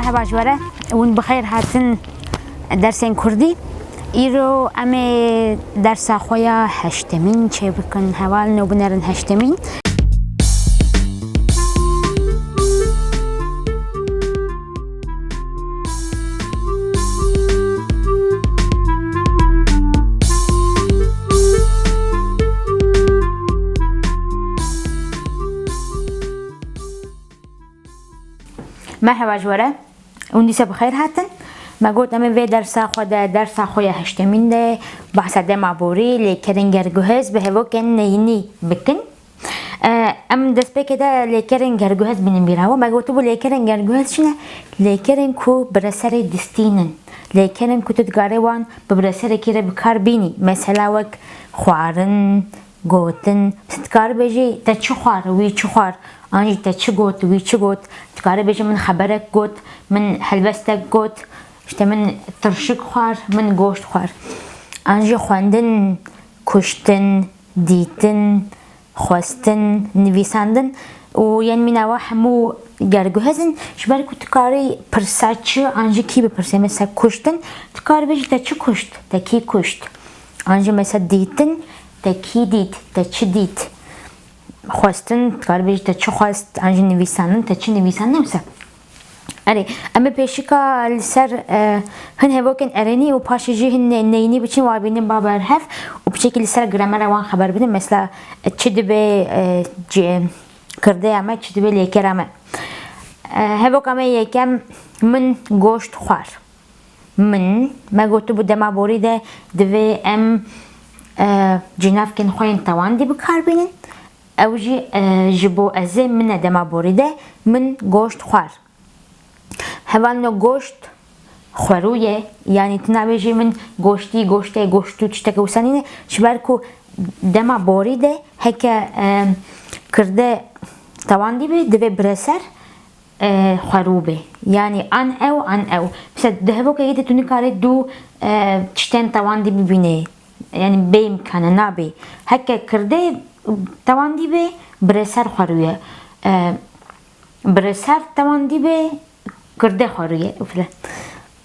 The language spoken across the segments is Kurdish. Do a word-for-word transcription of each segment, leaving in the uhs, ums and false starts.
Heba ji we re, hûn bi xêr hatin dersên kurdî. Îro em ê dersa xwe ya heştemîn çêbikin. Hevalin û binerin heştemîn. Merheba ji we re. Hûn dîsa bi xêr hatin. Me got em ê vê dersa xwe de, dersa xwe ya heştemîn de behsa dema borî, lêkerên gerguhêz bi hevokên neyînî bikin. E, em destpêkê de lêkerên gerguhêz bînin bîra we. Me gotibû lêkerên gerguhêz çi ne? Lêkerên ku bi reserê distînin. Lêkerên ku tu dikarî wan bi reserekî re bi kar bînî. Mesela wek xwarin, gotin. Tu dikarî bêjî te çi xwar, wî çi xwar. An jî te çi got, wî çi got. Tu dikarî bêjî min xeberek got, min helbestek got. İşte min tirşik xwar, min goşt xwar. An jî xwendin, kuştin, dîtin, xwestin, nivîsandin û yên mîna we hemû gerguhêz in. Ji ber ku tu karî pirsa çi an jî kî bipirsê, mesela kuştin, tu karî bêjî te çi kuşt, te kî kuşt. An jî mesela dîtin, te kî dît, te çi dît. Xwestin, tu karî bêjî te çi xwest, an jî nivîsandin, te çi nivîsandin, mesela. Erê, em ê pêşika li ser, e, hin hevokên erênî û paşê jî hin ne-, neyînî biçin, wan bînin ba berhev û piçekî li ser gramera wan xeber bidin. Mesela, e, çi dibe, e, ci-, kirdeya me, çi dibe lêkera me. E, hevoka me yekem, min goşt xwar. Min, me gotibû dema borî de divê em, e, cînavkên xwe yên tewandî bi kar bînin. Ew jî, e, ji bo ez ê, min e dema borî de, min goşt xwar. Hevalno goşt xwerû ye, yanî tu nabêjî min goştî, goştê, goştû tişteke wisa nîne, ji ber ku dema borî de heke, e, kirde tewandî be, divê bireser, e, xwerû be. Yanî an ew, an ew. Mesela di hevokekê de tu nikarî du, e, tiştên tewandî bibînê. Yanî bê îmkan e, nabê. Heke kirde tewandî be, bireser xwerû ye. E, bireser tewandî be, kirde xwerû ye û filan.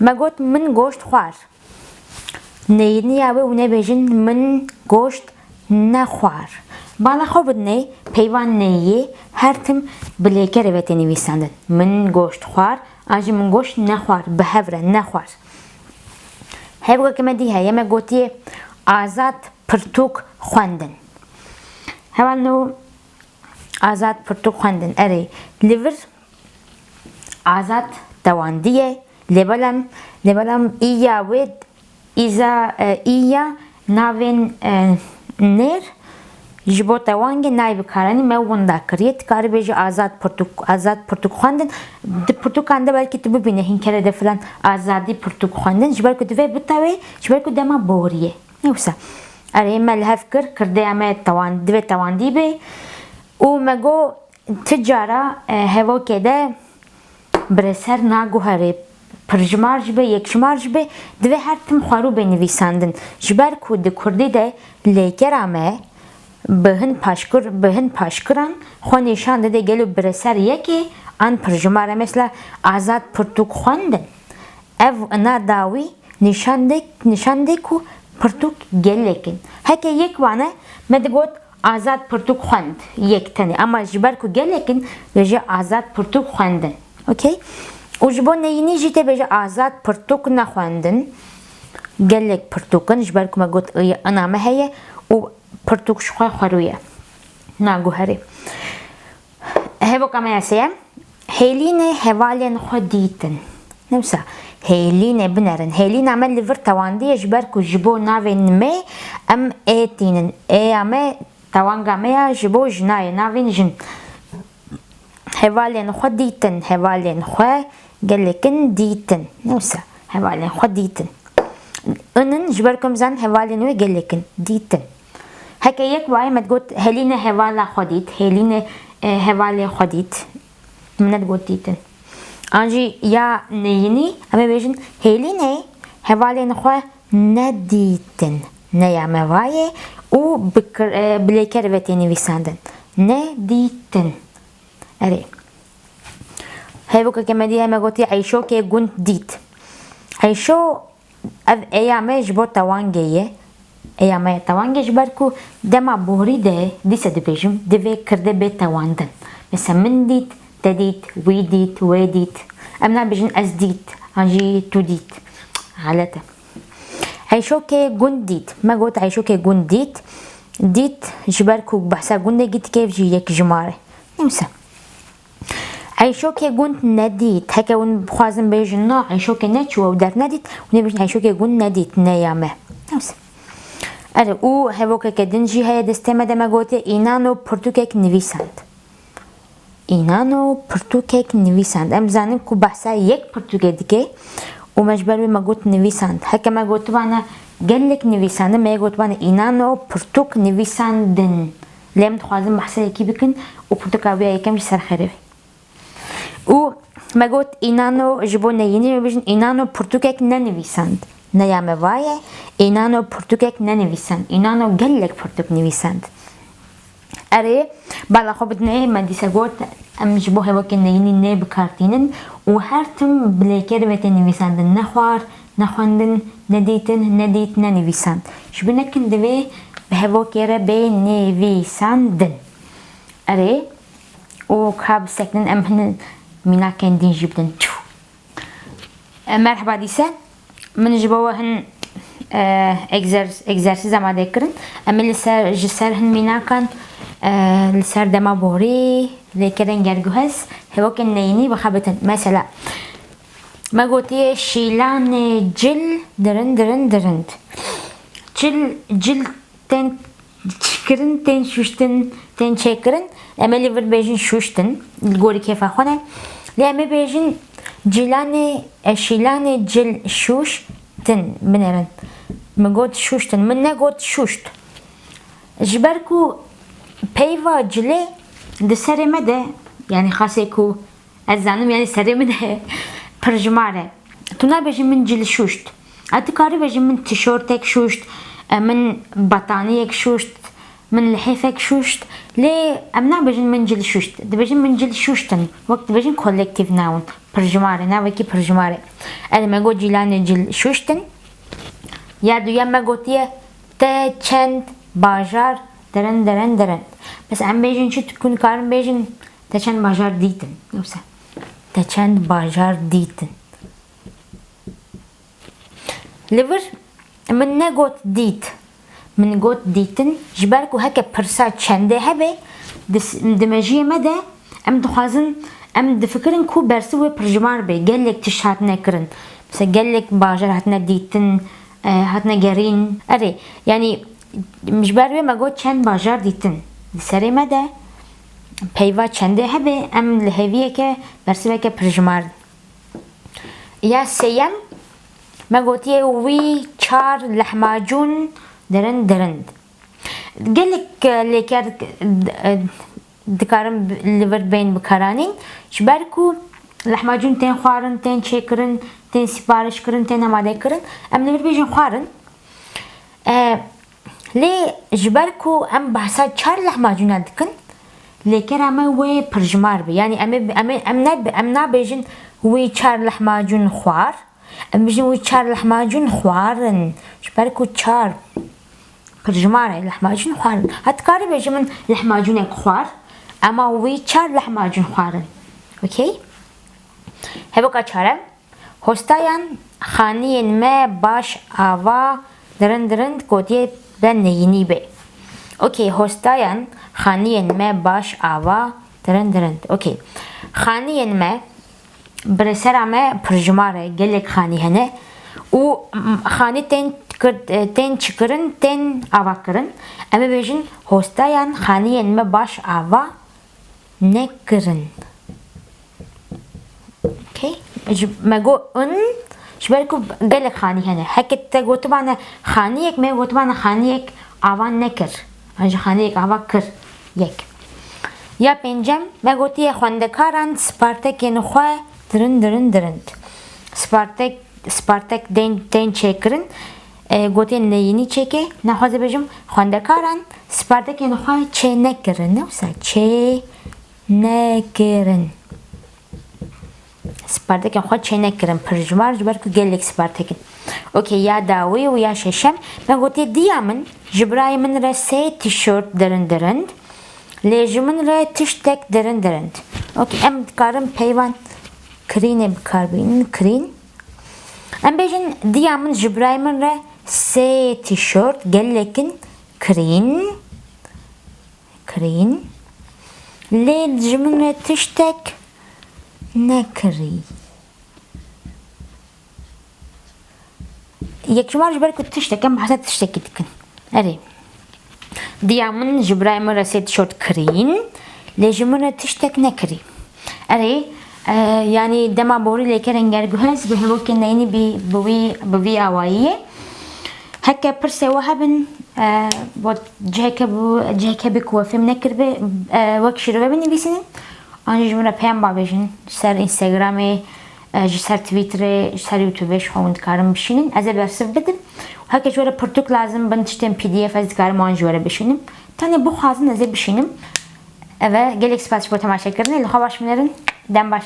Me got, min goşt xwar. Neyîniya wê û nebêjin, min goşt nexwar. Bala xwe bidinê, peyva neyê her tim bi lêkerê ve tê nivîsandin. Min goşt xwar, an jî min goşt nexwar, bi hev re nexwar. Hevokeke me dî heye, me gotiye, Azad pirtûk xwendin. Hevalno, Azad pirtûk xwendin. Erê, li vir Azad tewandî ye, lê belam, lê belam î ya wê, îza, e, î ya navên, e, nêr ji bo tewangê nayê bikaranî, me winda kiriye. Tu karî bêjî Azad pirtûk, Azad pirtûk xwendin. Di pirtûkan de belkî tu bibîne hîn kere de filan Azadî pirtûk xwendin. Ji ber ku divê bitewê, ji ber ku dema borî ye. Ne wisa. Erê, me li hev kir, kirdeya me tawan-, divê tewandî be. Û me got, ti cara, e, hevokê de bireser naguherê, pirjimar jî be, yekjimar jî be, divê her tim xwerû bê nivîsandin. Ji ber ku di kurdî de lêkera me bi hin paşkir, bi hin paşkiran xwe nîşan dide gelo bireser yek e an pirjimar e. Mesela Azad pirtûk xwendin. Ev ina dawî nîşan de, nîşan de ku pirtûk gelek in. Heke yek wane, me digot Azad pirtûk xwend, yek tenê. Ama ji ber ku gelek in, dibêje Azad pirtûk xwendin. Okey? Û ji bo neyînî jî tê bêje Azad pirtûk nexwendin. Gelek pirtûk in, ji ber ku me got, ina me heye û pirtûk ji xwe xwerû ye. Naguherê. Hevoka me ya sêyem, Hêlînê hevalên xwe dîtin. Ne wisa, Hêlînê binerin. Hêlîna me li vir tewandiye ji ber ku ji bo navên me em ê tînin. Ê ya me, tewanga me ya ji bo jina ye, navên jin. Hevalên xwe dîtin, hevalên xwe gelekin dîtin. Ne wisa, hevalên xwe dîtin. Inin ji ber ku em zanin hevalên wê gelek in, dîtin. Heke yek wayê me digot, Helîne hevala xwe dît, Helîne, e, hevalê xwe dît. Min nedigot dîtin. An jî ya neyînî, em ê bêjin, Helîne hevalên xwe nedîtin. Ne ya me vayê û bi kir-, e, bi lêker ve tê nivîsandin. Nedîtin. Erê. Hevokeke me dî, me gotî Eyşokê gund dît. Eyşo, ev eya me ji bo tewangê ye. Eya me ya tewangê, ji ber ku dema borî de dîse dibêjim, divê kirde bê tewandin. Mesela min dît, te dît, wî dît, wê dît. Em nabêjin ez dît, an jî tu dît. Xelet e. Eyşokê gund dît. Me got Eyşokê gund dît. Dît ji ber ku behsa gundekî dike, ev jî yek jimar e. Neyse. Eyşokê gund nedît. Heke hûn bixwazin bêjin na, Eyşokê neçû ew dernedît, hûn ê bêjin Eyşokê gund nedît, neya me. Neyse. Erê, û hevokeke din jî heye destê me de, me gotiye, Înano pirtûkek nivîsand. Înano pirtûkek nivîsand. Em zanin ku behsa yek pirtûkê dike û me ji ber wê me got nivîsand. Heke me gotibana gelek nivîsandin, me yê gotibana Înano pirtûk nivîsandin. Lê em dixwazin behsa yekî bikin û pirtûka wê ya yekem ji ser xêrê be. Û me got Înano ji bo neyînî, me bêjin Înano pirtûkek nenivîsand. Neya me vaye, Înano pirtûkek nenivîsand. Înano gelek pirtûk nivîsand. Erê, bala xwe bidinê, me dîse got, em ji bo hevokên neyînî nê bi kar tînin û her tim bi lêkerê ve tê nivîsandin, ne xwar, ne xwendin, ne dîtin, ne dît, ne nivîsand. Ji bîr nekin, divê bi hevokê re bê nivîsandin. Erê, û ka bisekinin em hin mînakên din jî bidin. Çû. E, merheba dîse. Min ji bo we hin, e, egzer-, egzersîz amade kirin. Em ê li ser, ji ser hin mînakan, e, li ser dema borî, lêkerên gerguhez, hevokên neyînî bixebitin. Mesela, me gotiye şîlanê cil dirin, dirin, dirind. Cil, cil tên çêkirin, tên şûştin, tên çêkirin. Em ê li vir bêjin şûştin. Li gorî kêfa xwe ne. Lê em ê bêjin cilanê, e, şîlanê cil şûştin binêrin. Min got şûştin. Min negot şûşt. Ji ber ku peyva cilê di serê me de, yanî xasê ku ez zanim, yanî serê min de pirjimar e. Tu nabêjî min cil şûşt. Ez dikarî bêjim min tişortek şûşt, e, min bataniyek şûşt, min lihêfek şûşt. Lê em nabêjin min cil şûşt. Dibêjin min cil şûştin. Wek dibêjin collective noun. Pirjimar e, navekî pirjimar e. Erê me got cîlanê cil şûştin. Ya duyem me gotiye te çend bajar dirin, dirin, dirin. Bes em bêjin çi, tu, hûn karin bêjin te çend bajar dîtin. Yoksa te çend bajar dîtin. Li vir min negot dît. Min got dîtin. Ji ber ku heke pirsa çendê hebe, di s-, di mejiyê me de em dixwazin, em difikirin ku bersiv wê pirjimar be. Gelek tişt hatine kirin. Mesela gelek bajar hatine dîtin, e, hatine gerîn. Erê, yanî ji ber wê me got çend bajar dîtin. Di serê me de peyva çendê hebe, em li hêviyeke, bersiveke pirjimar. Ya sêyem, me gotiye wî çar lehmacûn dirin, dirin. Gelek, e, lêker, e, dikarin bi-, li vir bên bikaranîn. Ji ber ku lehmacûn tên xwarin, tên çêkirin, tên sipariş kirin, tên amade kirin. Em li vir bêjin xwarin. E, lê ji ber ku em behsa çar lehmacûna dikin, lêkera me wê pirjimar be. Yanî em ê, em ê, em ne, em nabêjin wî çar lehmacûn xwar. Em bijin wî çar lehmacûn xwarin. Ji ber ku çar pirjimar e, lehmacûn xwarin. Ha dikarî bêjî min lehmacûnek xwar, ema wî çar lehmacûn xwarin. Okey? Hevoka çarem. Hostayan xaniyên me baş ava dirin dirin gotiye be neyînî be. Okey, hostayan xaniyên me baş ava dirin dirin. Okey. Xaniyên me, biresera me pirjimar e, gelek xanî hene. Û, m, xanî tên kir-, tên çikirin, tên ava kirin. Em ê bêjin, hostayan xaniyên me baş ava nekirin. Okey? Ji, me got in, ji ber ku gelek xanî hene. Heke te gotibane xaniyek, me gotibane xaniyek ava nekir. An jî xaniyek ava kir. Yek. Ya pêncem, me gotiye xwendekaran spartekên xwe dirin, dirin, dirind. Spartek, spartek tên, tên çêkirin. E, gotiye neyînî çêke. Nexwaze bêjim, xwendekaran spartekên xwe çê nekirin. Ne wisa çê nekirin. Spartekên xwe çênekirin pirjimar, ji ber ku gelek spartek in. Okey, ya dawî û ya şeşem. Me gotiye diya min ji birayê min re sê tîşort dirin dirin. Lê ji min re tiştek dirin dirin. Okey, em dikarin peyvan kirînê bi kar bînin, kirîn. Em bêjin diya min ji birayê min re sê tîşort gelekin kirîn. Kirîn. Lê ji min re tiştek nekirî. Yekjimar ji ber ku tiştek em behsa tiştekî dikin. Erê. Diya min ji birayê min re sê tîşort kirîn. Lê ji min re tiştek nekirî. Erê, e, yanî dema borî lêkerin ger guhez bi hevokên neyînî bî bi wî, bi vî awayî ye. Heke pirsê we hebin, e, bo ciheke bi, ciheke bi ku we fêm nekiribe, e, wek şîrove binivîsînin. An jî ji min re peyam bavêjin, ji ser Instagramê, e, ji ser Twitterê, ji ser YouTubeê ji xwe hûn dikarin bişînin. Ez ê bersiv bidim. Heke ji we re pirtûk lazim bin, tiştên P D F ez dikarim wan ji we re bişînim. Tenê bixwazin ez ê bişînim. Eve gelek spas ji bo temaşekirinê. Li xwe baş binerin. Dem baş.